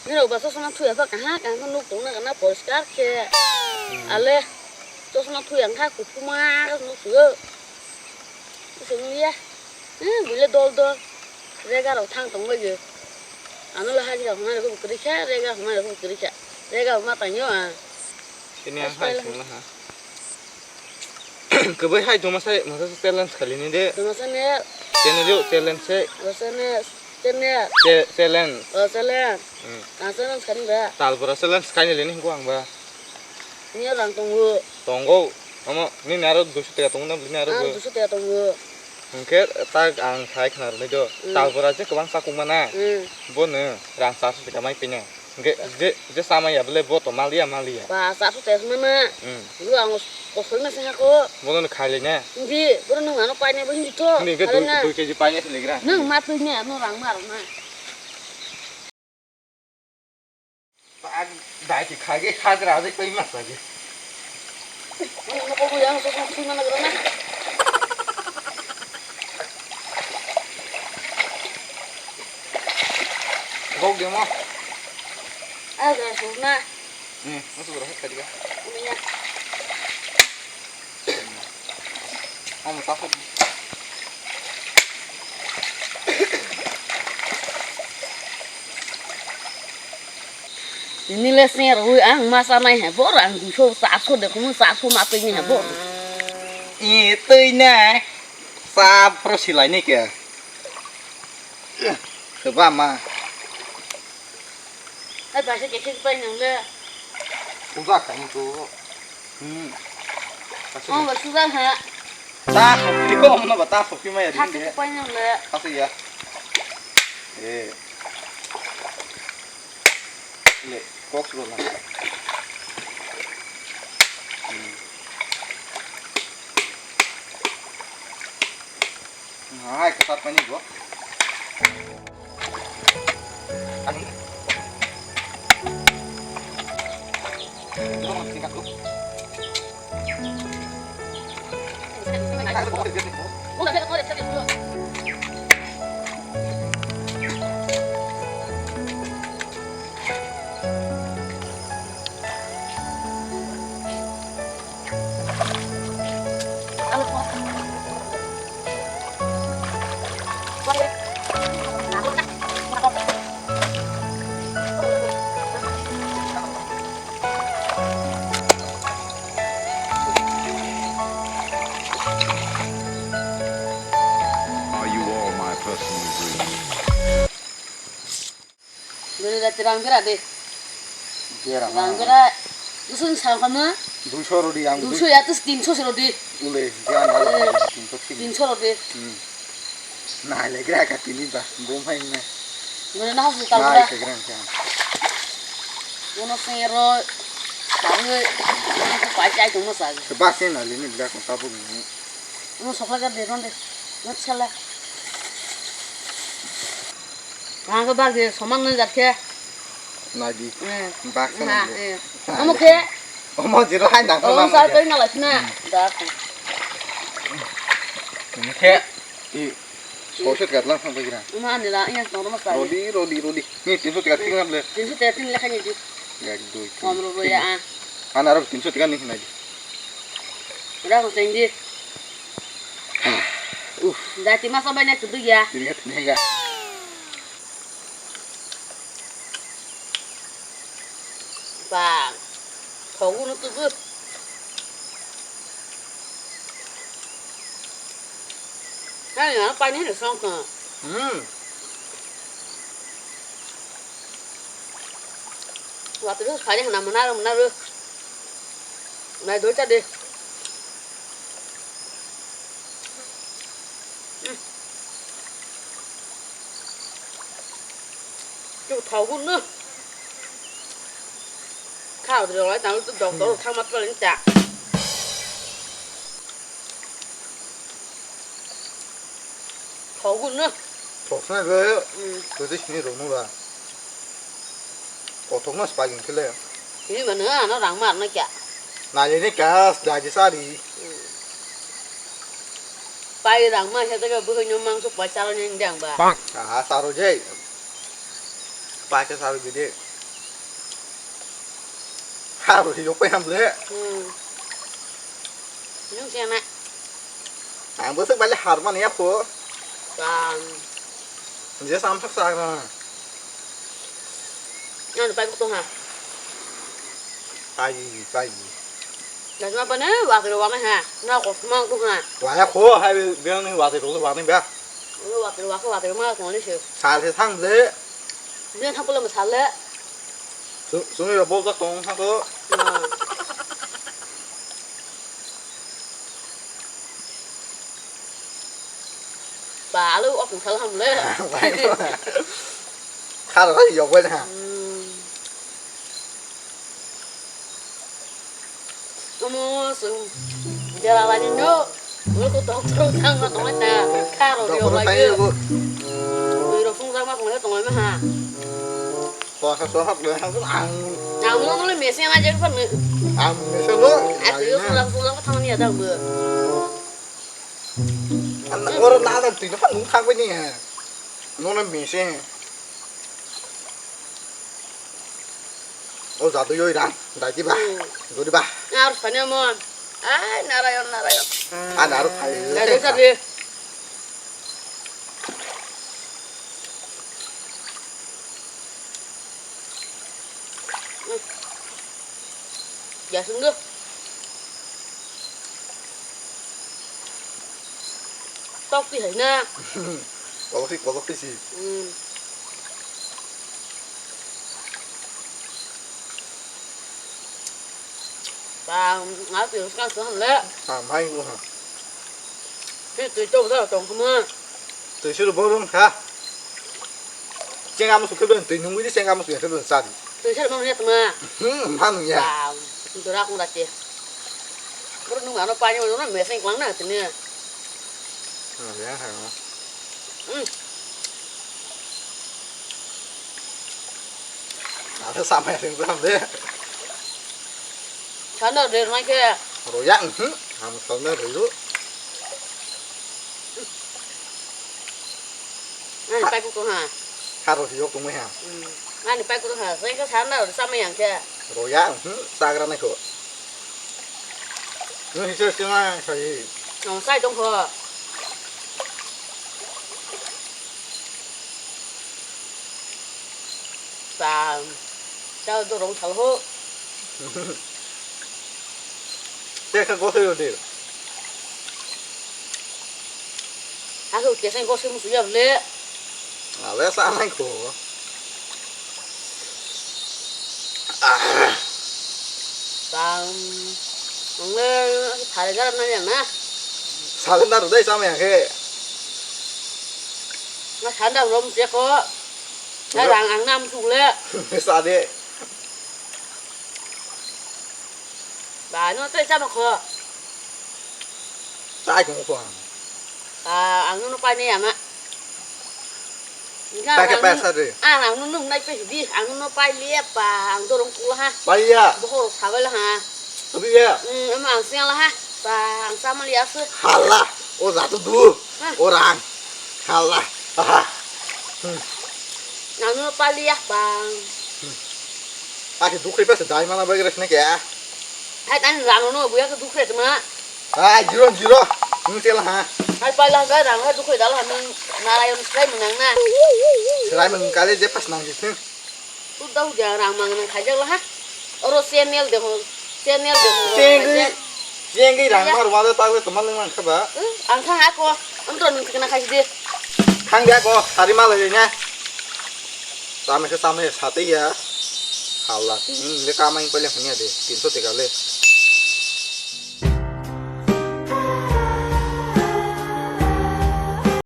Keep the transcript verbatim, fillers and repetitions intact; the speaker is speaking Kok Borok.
Nirok ba chosma thuya pha kaha kaha khe nuk tongna kana poriskar khe. Hmm. Ale chosma thuya wngkha kuphuma nuk thuyo. Kusuk wngya. Eh, buile dol dol. Rega rok thang tong bai yo. Ano le hajira hwnai rok kwrwi kha, rega hwnai rok kwrwi kha. Rega hwnma tang yo a. Sini ang hai sung laha. Kwbwi hai tongma sai masa challenge khali ni de. Tongma sai ne. Channel yo challenge se. O channel, channel. Che-, challenge. O challenge. Hmm. Ang challenge khani ba. Talbora challenge khaini leni hingko ang ba. Ni rang tongo. Tongo. Omo nini aro duiso teka tongo na bini aro. Ang bo. Duiso teka tongo. Hwnkhe tak ang sai khna rwnai do. Hmm. Talbora je kwbang chakung mana. Hmm. Bono rang charso teka mai pina. Hwnkhe je, je chamaya bole bo to maliya, maliya. Ba, charso teka mana. Hmm. Bo ang kosol na se hako. Bono no khailai na. Hindi, bono nung ano paina bo hindi to. Hindi hwnkhe dui, dui K G paina se legra. Nung ma twi ne, ano rang ma rok na. Dai ti khage khadra de koi masa ge. Ano ko yang so so sui mana grana. Gok de mo. Aga so na. Hmm, masuk berapa tadi kan? Ini ya. Amo takhuk. Ini le seng rwi ang masa nai he bor ang duiso charso de kumu charso ma twi ni he bor. I twi nai. Sa pro silai ni ke. Seba ma. Ai, paisa kekhe pai nang le. Uda kani to. Hmm. Oh, ba sudah ha. Ta sopi ko, mana ba ta sopi ma ya. Hati pai nang le. Hati ya. Eh. Le, kok sudah lah. Hmm. Hai, kasar pani bo. Ani. Lo, tingkat lo. Are you all my personal dreams? Bini jati rang bera de. Bera, rang ha. Bera. Dusun sa kama. Duiso rodi ang. Duiso ya tus tinso se rodi. Ule, dia na. Eh, tinso sini. Tinso rodi. Hmm. Na le gra ka tini ba, bo mai na. Bini na hospital. Na bera. Ise gra ka. Uno sero. Tahu. Pai chai tu masa. Sebab sih na le ni bera ko tabu ni. Ano sokla ka de ronde. Ngat sala. Kanga bag de somang nang jat khe. Nadi. Eh. Bag sa na, nang de. Eh. Omo khe. Omo jira hai nang. Omo sa koi na lachna. Hmm. Da. Ini khe. I. Soset gat lang sang bagira. Omo ani la iya tong ma sa. Rodi, rodi, rodi. Ni tinso tiga ting le. Tinso tiga ting le khani di. Ek, dui, tin. Kom ro ya. Ana ro tinso tiga ni nai. Ura ko sengdi. Uf. Dati masa banyak kudu ya. Ini kan ini enggak. Bang. Kau gunu tuh. Hai, apa ini song ke? Hmm. Waktu itu saya kena menaruh menaruh. Nai doi cha de. Hmm. Chu thau gun na. Khao de lai tang tu doctor thang mat pa len cha. Thau gun na. Thok sa ge. Hmm. Tu ti ni ro nu ba. Kothok no spai gin kele. Ini mana ano rang mar na kya? Nai ni ka dai di sari. Pai rang ma he ta ga bu nyom mang su pai saro ni dang ba. Aha, saro je. Pai ke saro gede. Karo hi yok payam le. Hmm. Nung siya na. Ang bwswk bai le har mani ya kho. Bang. Je sam thak sak na. Ano pai ko ha. Pai, pai. Dasma pa ne wa kero wa ha. Na ko ma ko ha. Wa ya kho hai biang ni wa kero wa ni ba. Wa kero wa ko wa kero ma ko ni se. Sal se thang le. Biang thang ko le ma sal le. Sung, sung yo bol tak tong ha ko. Hmm. Ba, alu ok sal ham le. Khar rai yok bai ha. Hmm. Omo sung. Jala lani no. Mo ko doctor thang ma tong ta. Kharo ri Doctor obai thang yo. Yo. Ui ro sung jang ma tong le tong le ma ha. Ko sa so hak le ha ang. Ang mo le mese ma je ko ne. Ang mese lo. Aku yo sung jang sung jang thang ni ada bu. Oro na da twi no pha nung thang bai ni ha. No na mese. O jadu yoi rang, dai di ba. Hmm. Gori ba. Ar sani mo. Ai narayon narayon. A naro thai. Dai dai sani. Ya sungguh. Tok ti hai na. Kolok ti, kolok ti si. Hmm. Ba, ngal ti kan suhan le. Ah, mai ko ha. Ti ti to da tong kuma. Twi suru borong ha. Chenga musu khebe twi nungwi di chenga musu khebe sadi. Twi suru borong ya tuma. Hmm, manu ya. Wow, dora kong dati. Bro nung ano pani ano meseng klang na tini. Hmm, ya ha. Hmm. Ada sama yang ram de. Sana de mai ke. Roya, hmm, ham sana de lu. Ani pai kutung ha. Haro yok tungwi ha. Hmm. Ani pai kutung ha. Sai ka sana ro sama yang ke. Roya, hmm, sagra nai ko. Nung hise singa sai. Nung sai tong ko. Bang. Chao dorong sal ho. Teka gosoi odi. Aku keseng gosoi musu ya le. Ale sa nai ko. Bang. Ngle thare jar na ya na. Salen daru dai sama ya ke. Na sanda rom je ko. Na rang ang nam suk le. Sa de. Ba no te chama kho. Chai kong kho. Ba ang no pai ne ya ma. Pakai pesa de. Ah ang no nung nai pe di. Ang no pai le pa ang dorong kula ha. Pai ya. Bohor sabai la ha. Abi ya. Hmm, ama ang siang la ha. Ba ang sama li asu. Hala. O jatu du. Orang. Hala. Aha. Hmm. Nang no pali ya bang. Hmm. Aki dukri pesa dai mana bagi resne kya? Hai tani rang no buya ke dukri tuma. Ah, jiro, jiro. Hmm, sela ha. Hai pala ga rang ha dukri dal ha nung narayon srai menang na. Srai menang kali je pas nang jisne. Tuda huja rang mang nang khajak laha. Oro channel de ho, channel de ho. Chengwi, chengwi rang mar wale tagwe toma leng mang khaba. Ang kha ako, ang to nung tikna khai de. Khang de ako, sari mal le nya. Tame khe tame sate ya. Hala, hmm, le kamai pale hanya de, tinso teka le.